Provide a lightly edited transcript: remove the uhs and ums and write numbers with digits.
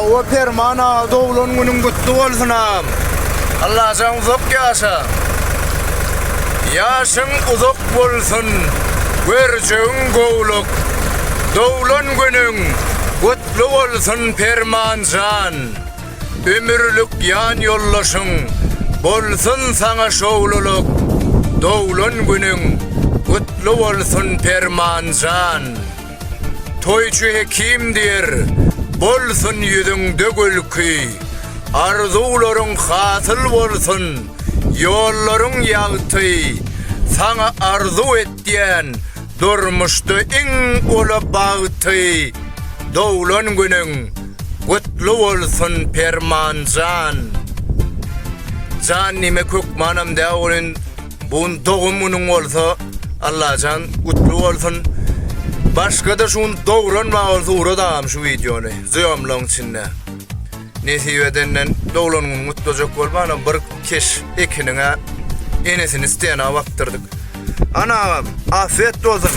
Hawa Perman aga doglan günüň gutly bolsun agam. Allajan uzak ýaşa. Ýaşyň uzak bolsun, görjegiň gowluk. Doglan günüň gutly bolsun Permanjan. Ömürlik ýan ýoldaşyň bolsun saňa şowlulyk. Doglan günüň gutly bolsun Permanjan. Toýçy hekim diýer, bolsun ýüzüňde gülki, Arzuwlaryň hasyl bolsun, ýollaryň ýagty, Saňa arzuw etýän durmuşda iň uly bagty, Doglan günüň gutly bolsun Permanjan! Jan diýmek hökmanam däl welin, Bu gün dogum günüň bolsa Allajan gutly bolsun. Başgada şu gün dogran bar bolsa ugrat agam şu wideony zýomlaň içinde. Nesip edenden doglan günüňi gutlajak bolup ana bir keş ekiniňe enesini stena bakdyrdyk. Ana agam afet bolsun.